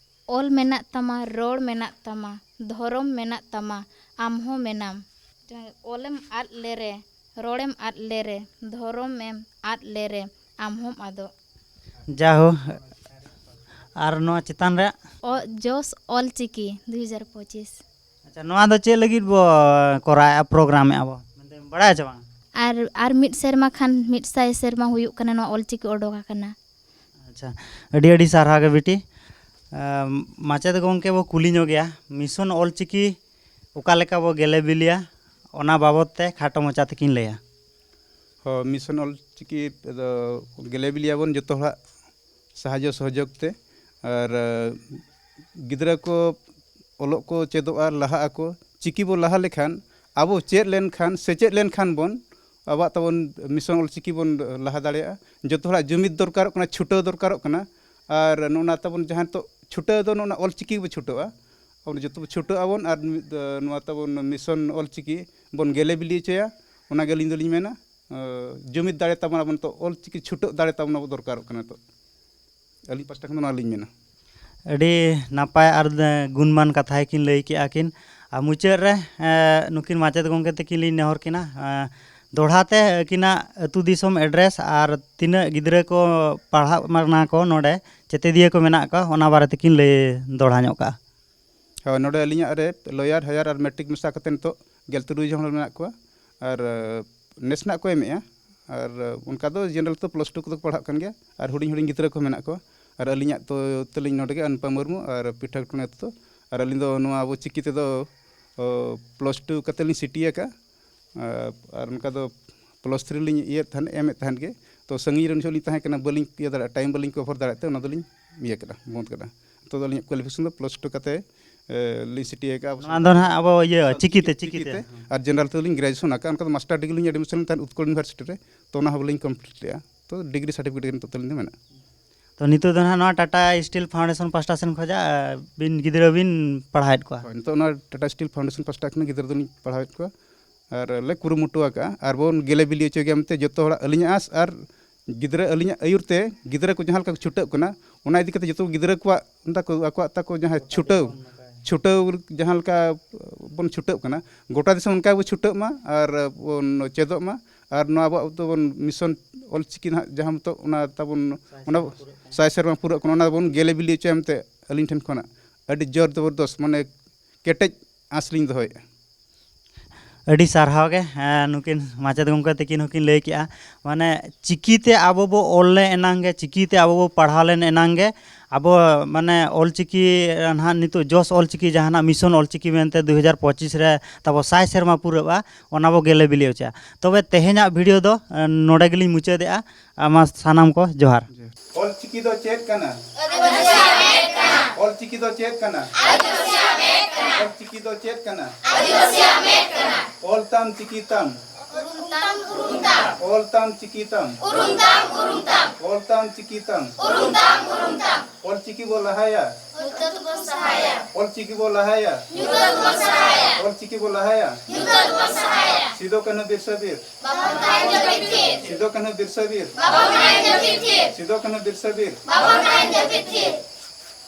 ᱚᱞ ᱢᱮᱱᱟᱜ ᱛᱟᱢᱟ, ᱨᱚᱲ ᱢᱮᱱᱟᱜ ᱛᱟᱢᱟ, ᱫᱷᱚᱨᱚᱢ ᱢᱮᱱᱟᱜ ᱛᱟᱢᱟ, ᱟᱢ ᱦᱚᱸ ᱢᱮᱱᱟᱢ᱾ ᱚᱞᱮᱢ ᱟᱫ ᱞᱮᱨᱮ, ᱨᱚᱲᱮᱢ ᱟᱫ ᱞᱮᱨᱮ, ᱫᱷᱚᱨᱚᱢᱮᱢ ᱟᱫ ᱞᱮᱨᱮ, ᱟᱢ ᱦᱚᱸᱢ ᱟᱫᱚᱜ᱾ ᱡᱟᱦᱳ, ᱟᱨ ᱱᱚᱣᱟ ᱪᱮᱛᱟᱱ ᱨᱮᱭᱟᱜ? ᱚ, ᱡᱚᱥ ᱚᱞᱪᱤᱠᱤ ᱫᱩ ᱦᱟᱡᱟᱨ ᱯᱚᱸᱪᱤᱥ᱾ ᱟᱪᱪᱷᱟ, ᱱᱚᱣᱟ ᱫᱚ ᱪᱮᱫ ᱞᱟᱹᱜᱤᱫ ᱵᱚ ᱠᱚᱨᱟᱣᱮᱫᱼᱟ, ᱯᱨᱳᱜᱨᱟᱢᱮᱫᱼᱟ ᱵᱚ? ᱢᱮᱱᱛᱮ ᱵᱟᱲᱟᱭᱟ ᱪᱮ ᱵᱟᱝ? ᱟᱨ, ᱟᱨ ᱢᱤᱫ ᱥᱮᱨᱢᱟ ᱠᱷᱟᱱ ᱢᱤᱫ ᱥᱟᱭ ᱥᱮᱨᱢᱟ ᱦᱩᱭᱩᱜ ᱠᱟᱱᱟ ᱱᱚᱣᱟ ᱚᱞᱪᱤᱠᱤ ᱚᱰᱚᱠ ᱟᱠᱟᱱᱟ᱾ ᱟᱪᱪᱷᱟ, ᱟᱹᱰᱤ ᱟᱹᱰᱤ ᱥᱟᱨᱦᱟᱣ ᱜᱮ ᱵᱤᱴᱤ᱾ ᱟᱢ, ᱢᱟᱪᱮᱫ ᱜᱚᱢᱠᱮ ᱵᱚ ᱠᱩᱞᱤ ᱧᱚᱜᱮᱭᱟ, ᱢᱤᱥᱚᱱ ᱚᱞᱪᱤᱠᱤ ᱚᱠᱟ ᱞᱮᱠᱟ ᱵᱚ ᱜᱮᱞᱮ ᱵᱤᱞᱤᱭᱟ, ᱚᱱᱟ ᱵᱟᱵᱚᱫ ᱛᱮ ᱠᱷᱟᱴᱚ ᱢᱟᱪᱷᱟ ᱛᱮᱠᱤᱱ ᱞᱟᱹᱭᱟ᱾ ᱦᱚᱸ, ᱢᱤᱥᱚᱱ ᱚᱞᱪᱤᱠᱤ ᱫᱚ ᱜᱮᱞᱮ ᱵᱤᱞᱤᱭᱟᱵᱚᱱ ᱡᱚᱛᱚ ᱦᱚᱲᱟᱜ ᱥᱟᱦᱟᱡᱽᱡᱚ ᱥᱚᱦᱚᱡᱳᱜᱽ ᱛᱮ᱾ ᱟᱨ, ᱟᱸ, ᱜᱤᱫᱽᱨᱟᱹ ᱠᱚ ᱚᱞᱚᱜ ᱠᱚ ᱪᱮᱫᱚᱜᱼᱟ, ᱞᱟᱦᱟᱜ ᱟᱠᱚ᱾ ᱪᱤᱠᱤ ᱵᱚ ᱞᱟᱦᱟ ᱞᱮᱠᱷᱟᱱ, ᱟᱵᱚ ᱪᱮᱫ ᱞᱮᱱᱠᱷᱟᱱ, ᱥᱮᱪᱮᱫ ᱞᱮᱱᱠᱷᱟᱱ ᱵᱚᱱ, ᱟᱵᱚᱣᱟᱜ ᱛᱟᱵᱚᱱ ᱢᱤᱥᱚᱱ ᱚᱞᱪᱤᱠᱤ ᱵᱚᱱ ᱞᱟᱦᱟ ᱫᱟᱲᱮᱭᱟᱜᱼᱟ᱾ ᱡᱚᱛᱚ ᱦᱚᱲᱟᱜ ᱡᱩᱢᱤᱫ ᱫᱚᱨᱠᱟᱨᱚᱜ ᱠᱟᱱᱟ, ᱪᱷᱩᱴᱟᱹᱣ ᱫᱚᱨᱠᱟᱨᱚᱜ ᱠᱟᱱᱟ᱾ ᱟᱨ ᱱᱚᱜᱼᱚ ᱱᱟ ᱛᱟᱵᱚᱱ ᱡᱟᱦᱟᱸ ᱱᱤᱛᱚᱜ ᱪᱷᱩᱴᱟᱹᱣ ᱫᱚ, ᱱᱚᱜᱼᱚ ᱱᱟ ᱚᱞᱪᱤᱠᱤ ᱜᱮᱵᱚ ᱪᱷᱩᱴᱟᱹᱜᱼᱟ᱾ ᱟᱵᱚ ᱡᱚᱛᱚ ᱵᱚ ᱪᱷᱩᱴᱟᱹᱜ ᱟᱵᱚᱱ ᱟᱨ ᱢᱤᱫ, ᱱᱚᱣᱟ ᱛᱟᱵᱚᱱ ᱢᱤᱥᱚᱱ ᱚᱞᱪᱤᱠᱤ ᱵᱚᱱ ᱜᱮᱞᱮ ᱵᱤᱞᱤ ᱦᱚᱪᱚᱭᱟ᱾ ᱚᱱᱟᱜᱮ ᱟᱹᱞᱤᱧ ᱫᱚᱞᱤᱧ ᱢᱮᱱᱟ, ᱡᱩᱢᱤᱫ ᱫᱟᱲᱮ ᱛᱟᱵᱚᱱ ᱟᱵᱚ ᱱᱤᱛᱚᱜ ᱚᱞᱪᱤᱠᱤ ᱪᱷᱩᱴᱟᱹᱜ ᱫᱟᱲᱮ ᱛᱟᱵᱚᱱ ᱟᱵᱚ ᱫᱚᱨᱠᱟᱨᱚᱜ ᱠᱟᱱᱟ ᱱᱤᱛᱚᱜ᱾ ᱟᱹᱞᱤᱧ ᱯᱟᱥᱴᱟ ᱠᱷᱚᱱ ᱫᱚ ᱚᱱᱟ ᱞᱤᱧ ᱢᱮᱱᱟ᱾ ᱟᱹᱰᱤ ᱱᱟᱯᱟᱭ ᱟᱨ ᱜᱩᱱᱢᱟᱱ ᱠᱟᱛᱷᱟ ᱜᱮᱠᱤᱱ ᱞᱟᱹᱭ ᱠᱮᱜᱼᱟ ᱠᱤᱱ᱾ ᱟᱨ ᱢᱩᱪᱟᱹᱫ ᱨᱮ ᱱᱩᱠᱤᱱ ᱢᱟᱪᱮᱫ ᱜᱚᱢᱠᱮ ᱛᱟᱹᱠᱤᱱ ᱞᱤᱧ ᱱᱮᱦᱚᱨ ᱠᱤᱱᱟ, ᱫᱚᱦᱲᱟ ᱛᱮ ᱟᱹᱠᱤᱱᱟᱜ ᱟᱹᱛᱩ ᱫᱤᱥᱚᱢ ᱮᱰᱨᱮᱥ ᱟᱨ ᱛᱤᱱᱟᱹᱜ ᱜᱤᱫᱽᱨᱟᱹ ᱠᱚ ᱯᱟᱲᱦᱟᱜ ᱠᱟᱱᱟ ᱠᱚ ᱱᱚᱰᱮ, ᱪᱮᱛᱮᱫᱤᱭᱟᱹ ᱠᱚ ᱢᱮᱱᱟᱜ ᱠᱚᱣᱟ, ᱚᱱᱟ ᱵᱟᱨᱮ ᱛᱮᱠᱤᱱ ᱞᱟᱹᱭ ᱫᱚᱦᱲᱟ ᱧᱚᱜ ᱠᱟᱜᱼᱟ᱾ ᱦᱳᱭ, ᱱᱚᱰᱮ ᱟᱹᱞᱤᱧᱟᱜ ᱨᱮ ᱞᱳᱭᱟᱨ, ᱦᱟᱭᱟᱨ ᱟᱨ ᱢᱮᱴᱨᱤᱠ ᱢᱮᱥᱟ ᱠᱟᱛᱮ ᱱᱤᱛᱚᱜ ᱜᱮᱞ ᱛᱩᱨᱩᱭ ᱡᱚᱱ ᱦᱚᱲ ᱢᱮᱱᱟᱜ ᱠᱚᱣᱟ᱾ ᱟᱨ ᱱᱮᱥ ᱱᱟᱜ ᱠᱚ ᱮᱢᱮᱜᱼᱟ᱾ ᱟᱨ ᱚᱱᱠᱟ ᱫᱚ ᱡᱮᱱᱟᱨᱟᱞ ᱛᱮ ᱯᱞᱟᱥ ᱴᱩ ᱠᱚᱫᱚ ᱠᱚ ᱯᱟᱲᱦᱟᱜ ᱠᱟᱱ ᱜᱮᱭᱟ᱾ ᱟᱨ ᱦᱩᱰᱤᱧ ᱦᱩᱰᱤᱧ ᱜᱤᱫᱽᱨᱟᱹ ᱠᱚ ᱢᱮᱱᱟᱜ ᱠᱚᱣᱟ᱾ ᱟᱨ ᱟᱹᱞᱤᱧᱟᱜ ᱛᱚ ᱛᱟᱹᱞᱤᱧ ᱱᱚᱰᱮ ᱜᱮ ᱟᱱᱯᱟ ᱢᱩᱨᱢᱩ ᱟᱨ ᱯᱤᱴᱷᱟᱹ ᱴᱩᱱᱤ ᱟᱹᱛᱩ ᱫᱚ᱾ ᱟᱨ ᱟᱹᱞᱤᱧ ᱫᱚ ᱱᱚᱣᱟ ᱟᱵᱚ ᱪᱤᱠᱤ ᱛᱮᱫᱚ ᱯᱞᱟᱥ ᱴᱩ ᱠᱟᱛᱮ ᱞᱤᱧ ᱥᱤᱴᱤ ᱟᱠᱟᱫᱼᱟ᱾ ᱟᱨ ᱚᱱᱠᱟ ᱫᱚ ᱯᱞᱟᱥ ᱛᱷᱨᱤ ᱞᱤᱧ ᱤᱭᱟᱹᱭᱮᱫ ᱛᱟᱦᱮᱸᱫ, ᱮᱢᱮᱫ ᱛᱟᱦᱮᱸᱫ ᱜᱮ᱾ ᱛᱚ ᱥᱟᱺᱜᱤᱧ ᱨᱮᱱ ᱡᱚᱠᱷᱚᱱ ᱞᱤᱧ ᱛᱟᱦᱮᱸ ᱠᱟᱱᱟ, ᱵᱟᱹᱞᱤᱧ ᱤᱭᱟᱹ ᱫᱟᱲᱮᱭᱟᱜᱼᱟ, ᱴᱟᱭᱤᱢ ᱵᱟᱹᱞᱤᱧ ᱠᱚᱵᱷᱟᱨ ᱫᱟᱲᱮᱭᱟᱜ ᱛᱮ ᱚᱱᱟ ᱫᱚᱞᱤᱧ ᱤᱭᱟᱹ ᱠᱮᱫᱟ, ᱵᱚᱱᱫᱷ ᱠᱮᱫᱟ᱾ ᱱᱤᱛᱚᱜ ᱫᱚ ᱟᱹᱞᱤᱧᱟᱜ ᱠᱣᱟᱞᱤᱯᱷᱤᱠᱮᱥᱚᱱ ᱫᱚ ᱯᱞᱟᱥ ᱴᱩ ᱠᱟᱛᱮ ᱮ, ᱞᱤᱧ ᱥᱤᱴᱤ ᱟᱠᱟᱫᱼᱟ᱾ ᱱᱚᱣᱟ ᱫᱚ ᱱᱟᱦᱟᱜ ᱟᱵᱚ ᱤᱭᱟᱹ ᱪᱤᱠᱤᱛᱮ, ᱪᱤᱠᱤᱛᱮ᱾ ᱟᱨ ᱡᱮᱱᱟᱨᱟᱞ ᱛᱮᱞᱤᱧ ᱜᱨᱮᱡᱩᱭᱮᱥᱚᱱ ᱟᱠᱟᱫᱼᱟ᱾ ᱚᱱᱠᱟ ᱫᱚ ᱢᱟᱥᱴᱟᱨ ᱰᱤᱜᱽᱨᱤ ᱞᱤᱧ ᱮᱰᱢᱤᱥᱚᱱ ᱞᱮᱱ ᱛᱟᱦᱮᱸᱫ ᱩᱛᱠᱚᱞ ᱤᱭᱩᱱᱤᱵᱷᱟᱨᱥᱤᱴᱤ ᱨᱮ, ᱛᱚ ᱚᱱᱟ ᱦᱚᱸ ᱵᱟᱹᱞᱤᱧ ᱠᱚᱢᱯᱞᱤᱴ ᱞᱮᱫᱼᱟ᱾ ᱛᱚ ᱰᱤᱜᱽᱨᱤ ᱥᱟᱨᱴᱤᱯᱷᱤᱠᱮᱴ ᱜᱮ ᱱᱤᱛᱚᱜ ᱛᱟᱹᱞᱤᱧ ᱫᱚ ᱢᱮᱱᱟᱜᱼᱟ᱾ ᱛᱚ ᱱᱤᱛᱚᱜ ᱫᱚ ᱱᱟᱦᱟᱜ ᱱᱚᱣᱟ ᱴᱟᱴᱟ ᱥᱴᱤᱞ ᱯᱷᱟᱣᱩᱱᱰᱮᱥᱚᱱ ᱯᱟᱥᱴᱟ ᱥᱮᱱ ᱠᱷᱚᱱᱟᱜ, ᱟ, ᱵᱤᱱ ᱜᱤᱫᱽᱨᱟᱹ ᱵᱤᱱ ᱯᱟᱲᱦᱟᱣᱮᱫ ᱠᱚᱣᱟ? ᱦᱳᱭ, ᱱᱤᱛᱚᱜ ᱱᱚᱣᱟ ᱴᱟᱴᱟ ᱥᱴᱤᱞ ᱯᱷᱟᱣᱩᱱᱰᱮᱥᱚᱱ ᱯᱟᱥᱴᱟ ᱠᱷᱚᱱ ᱜᱤᱫᱽᱨᱟᱹ ᱫᱚᱞᱤᱧ ᱯᱟᱲᱦᱟᱣᱮᱫ ᱠᱚᱣᱟ᱾ ᱟᱨ ᱞᱮ ᱠᱩᱨᱩᱢᱩᱴᱩ ᱟᱠᱟᱫᱼᱟ, ᱟᱨ ᱵᱚᱱ ᱜᱮᱞᱮ ᱵᱤᱞᱤ ᱦᱚᱪᱚᱭ ᱜᱮᱭᱟ ᱢᱮᱱᱛᱮ ᱡᱚᱛᱚ ᱦᱚᱲᱟᱜ ᱟᱹᱞᱤᱧᱟᱜ ᱟᱥ᱾ ᱟᱨ ᱜᱤᱫᱽᱨᱟᱹ, ᱟᱹᱞᱤᱧᱟᱜ ᱟᱹᱭᱩᱨ ᱛᱮ ᱜᱤᱫᱽᱨᱟᱹ ᱠᱚ ᱡᱟᱦᱟᱸ ᱞᱮᱠᱟ ᱠᱚ ᱪᱷᱩᱴᱟᱹᱜ ᱠᱟᱱᱟ, ᱚᱱᱟ ᱤᱫᱤ ᱠᱟᱛᱮ ᱡᱚᱛᱚ ᱜᱤᱫᱽᱨᱟᱹ ᱠᱚᱣᱟᱜ ᱚᱱᱟ ᱠᱚ ᱟᱠᱚᱣᱟᱜ ᱛᱟᱠᱚ ᱡᱟᱦᱟᱸ ᱪᱷᱩᱴᱟᱹᱣ, ᱪᱷᱩᱴᱟᱹᱣ ᱡᱟᱦᱟᱸ ᱞᱮᱠᱟ ᱵᱚᱱ ᱪᱷᱩᱴᱟᱹᱜ ᱠᱟᱱᱟ, ᱜᱚᱴᱟ ᱫᱤᱥᱚᱢ ᱚᱱᱠᱟ ᱜᱮᱵᱚ ᱪᱷᱩᱴᱟᱹᱜ ᱢᱟ ᱟᱨ ᱵᱚᱱ ᱪᱮᱫᱚᱜ ᱢᱟ᱾ ᱟᱨ ᱱᱚᱣᱟ ᱟᱵᱚᱣᱟᱜ ᱛᱟᱵᱚᱱ ᱢᱤᱥᱚᱱ ᱚᱞᱪᱤᱠᱤ ᱱᱟᱦᱟᱜ ᱡᱟᱦᱟᱸ ᱢᱚᱛᱚ ᱚᱱᱟ ᱛᱟᱵᱚᱱ, ᱚᱱᱟ ᱥᱟᱭ ᱥᱮᱨᱢᱟ ᱯᱩᱨᱟᱹᱜ ᱠᱟᱱᱟ, ᱚᱱᱟ ᱵᱚᱱ ᱜᱮᱞᱮ ᱵᱤᱞᱤ ᱦᱚᱪᱚᱭᱟ ᱢᱮᱱᱛᱮ ᱟᱹᱞᱤᱧ ᱴᱷᱮᱱ ᱠᱷᱚᱱᱟᱜ ᱟᱹᱰᱤ ᱡᱳᱨ ᱡᱚᱵᱚᱨᱫᱚᱥ, ᱢᱟᱱᱮ, ᱠᱮᱴᱮᱡ ᱟᱸᱥ ᱞᱤᱧ ᱫᱚᱦᱚᱭᱮᱫᱼᱟ᱾ ᱟᱹᱰᱤ ᱥᱟᱨᱦᱟᱣ ᱜᱮ, ᱦᱮᱸ, ᱱᱩᱠᱤᱱ ᱢᱟᱪᱮᱫ ᱜᱚᱢᱠᱮ ᱛᱟᱹᱠᱤᱱ ᱦᱚᱸᱠᱤᱱ ᱞᱟᱹᱭ ᱠᱮᱜᱼᱟ᱾ ᱢᱟᱱᱮ, ᱪᱤᱠᱤᱛᱮ ᱟᱵᱚ ᱵᱚ ᱚᱞ ᱞᱮ ᱮᱱᱟᱝ ᱜᱮ, ᱪᱤᱠᱤᱛᱮ ᱟᱵᱚ ᱵᱚ ᱯᱟᱲᱦᱟᱣ ᱞᱮᱱ ᱮᱱᱟᱝ ᱜᱮ, ᱟᱵᱚ, ᱢᱟᱱᱮ, ᱚᱞᱪᱤᱠᱤ ᱱᱟᱦᱟᱜ ᱱᱤᱛᱚᱜ ᱡᱚᱥ ᱚᱞᱪᱤᱠᱤ ᱡᱟᱦᱟᱱᱟᱜ ᱢᱤᱥᱚᱱ ᱚᱞᱪᱤᱠᱤ ᱢᱮᱱᱛᱮ ᱫᱩ ᱦᱟᱡᱟᱨ ᱯᱚᱸᱪᱤᱥ ᱨᱮ ᱛᱟᱵᱚ ᱥᱟᱭ ᱥᱮᱨᱢᱟ ᱯᱩᱨᱟᱹᱜᱼᱟ, ᱚᱱᱟ ᱵᱚ ᱜᱮᱞᱮ ᱵᱤᱞᱤ ᱦᱚᱪᱚᱭᱟ᱾ ᱛᱚᱵᱮ ᱛᱮᱦᱮᱧᱟᱜ ᱵᱷᱤᱰᱤᱭᱳ ᱫᱚ, ᱮ, ᱱᱚᱰᱮ ᱜᱮᱞᱤᱧ ᱢᱩᱪᱟᱹᱫᱮᱜᱼᱟ᱾ ᱟᱨ ᱢᱟ ᱥᱟᱱᱟᱢ ᱠᱚ ᱡᱚᱦᱟᱨ᱾ ᱚᱞᱪᱤᱠᱤ ᱫᱚ ᱪᱮᱫ ᱠᱟᱱᱟ? ᱚᱞᱪᱤᱠᱤ ᱫᱚ ᱪᱮᱫ ᱠᱟᱱᱟ? ᱚᱞᱪᱤᱠᱤ ᱫᱚ ᱪᱮᱫ ᱠᱟᱱᱟ? ᱚᱞ ᱛᱟᱢ ᱪᱤᱠᱤ ᱛᱟᱢ᱾ ᱚᱞ ᱛᱟᱢ ᱪᱤᱠᱤ ᱛᱟᱢ᱾ ᱚᱞ ᱛᱟᱢ ᱪᱤᱠᱤ ᱛᱟᱢ᱾ ᱚᱞ ᱪᱤᱠᱤ ᱵᱚ ᱞᱟᱦᱟᱭᱟ᱾ ᱚᱞ ᱪᱤᱠᱤ ᱵᱚ ᱞᱟᱦᱟᱭᱟ᱾ ᱚᱞ ᱪᱤᱠᱤ ᱵᱚ ᱞᱟᱦᱟᱭᱟ᱾ ᱥᱤᱫᱚ ᱠᱟᱹᱱᱦᱩ ᱵᱤᱨᱥᱟ ᱵᱤᱨ᱾ ᱥᱤᱫᱚ ᱠᱟᱹᱱᱦᱩ ᱵᱤᱨᱥᱟ ᱵᱤᱨ᱾ ᱥᱤᱫᱚ ᱠᱟᱹᱱᱦᱩ ᱵᱤᱨᱥᱟ ᱵᱤᱨ᱾